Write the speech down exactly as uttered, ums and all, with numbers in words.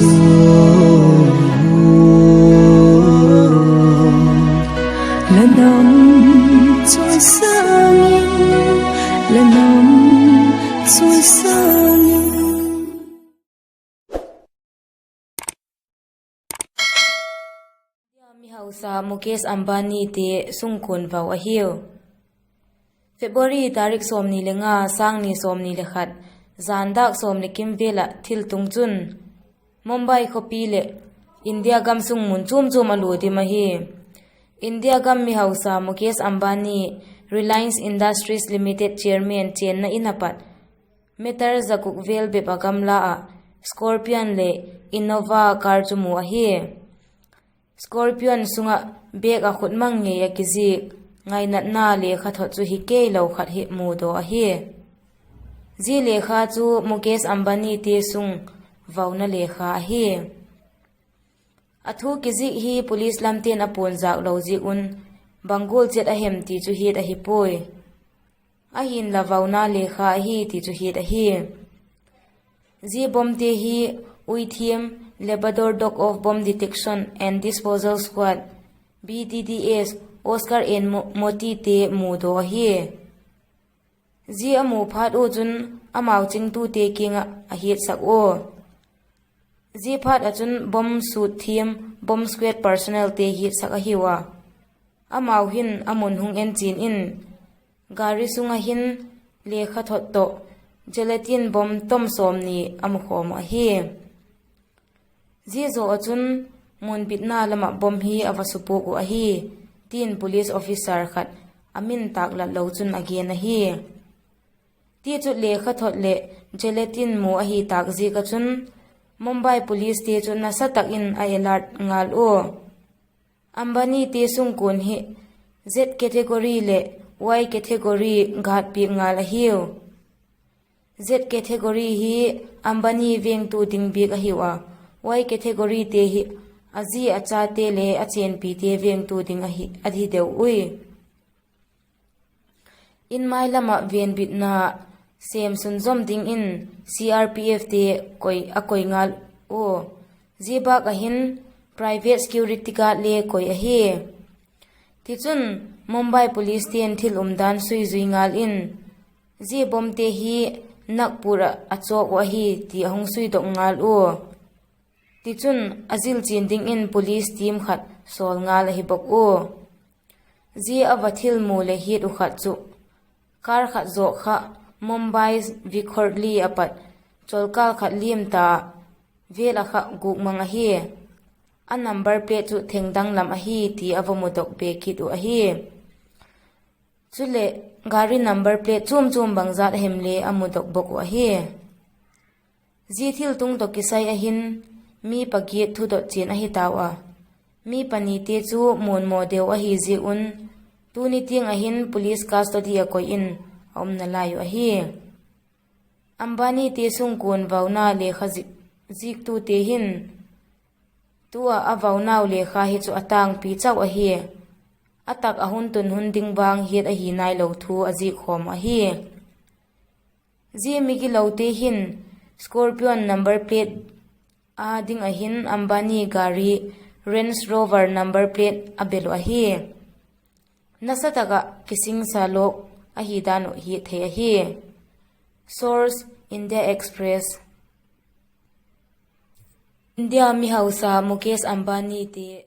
La nam choi sâng in, la nam choi sâng in. India mi hausa Mukesh Ambani te sungkuan vau ahiu. February tarik sawmni le nga, sâng ni sawmni le khat, zan dâk sawm leh kim vel ah thil tung chun, Mumbai khawpi leh India gam sung mun chuam chuam a lua dim ahi. India gam mi hausa Mukesh Ambani, Reliance Industries Limited chairman chênna in a pat meter za guk vel bep a gamla ah Scorpion leh Innova car chu mu ahi. Scorpion sung ah bag ah khut mang ngei ah kizik ngainatna lekhathot chu hi kei lo khat hi mudaw ahi. Zia lekha chu Mukesh Ambani te sung vauna lekha ahi. A thu kizik hi police lamte'n a puanzâk lo ziak un, bang gual chet a hem ti chu hiat ahi puai. Ahinla vauna lekha ahi ti chu hiat ahi. Zia bomte hi uithiam Labrador Dog of Bomb Detection and Disposal Squad, B D D S, Oscar and Mo-, Moti te mudaw ahi. Zia a mu phat u chun amau chingtute kiang ah a hiatsak ua. Zia phat ah chun bomb sut thiam, bomb squad personnel te hiatsak ahiu a. Amau hin a mun hung en chian in, gari sung ah hin lekhathot tawh gelatin bomb tom sawmni a mukhawm uh ahi. Zia zaw ah chun mun bitna lam ah bomb hi a va supuak uh ahi, tin police officer khat a min tâklat lo chun a gen ahi. Tichun lekhathot leh gelatin mu ahi tâk ziak ah chun Mumbai policete chu nasa tak in a alert ngal ua. Ambanite sungkuan hi Z category leh Y category guard piak ngal ahiu. Z category hi Ambani vengtu ding bik ahiu a, Y categoryte hi a zi a chate le a chênpite vengtu ding ahi, a hi deu ui. In mai lam ah venbitna sêm sunzawm dingin C R P Fte a koi ngal ua, zia bâk ah hin private security guard le koi ahi. Tichun, Mumbai policete'n thil umdan suizui ngal in, zia bomte hi Nagpur ah a chawk uh ahi ti a hung suidok ngal ua. Tichun, a zilchian dingin police team khat sawl ngal ahi bawk ua. Zia a va thilmu leh hiat uh khat chu car khat zawk kha Mumbai Vikhorli a pat cholkâl khat liam ta vel ah kha gûk mang ahi. A number plate chu thengdang lam ahi ti a va mudok be kit uh ahi. Chuleh, gari number plate chuam chuam bangzat a hem le a mudok bawk uh ahi. Zia thiltung tawh kisai ah hin mi pagiat thudot chian ahi tau a, mi panite chu muanmaw deu ahi ziak un, tuni tiang ah hin police custody ah koi in a um nalai uh ahi. Ambanite sungkuan vauna lekha ziktute hin, tu ah a vaunau lekha hi chu a tângpi chau ahi. A tak a hun tun hun ding vang hiat ahi nailo thu a zik khawm uh ahi. Zia migilote hin Scorpion number plate â ding ah hin Ambani gari Range Rover number plate a bel uh ahi. Nasa tak ah kisingsa lawk ahi dan uh hiat thei ahi. Source, India Express. India mi hausa Mukesh Ambanite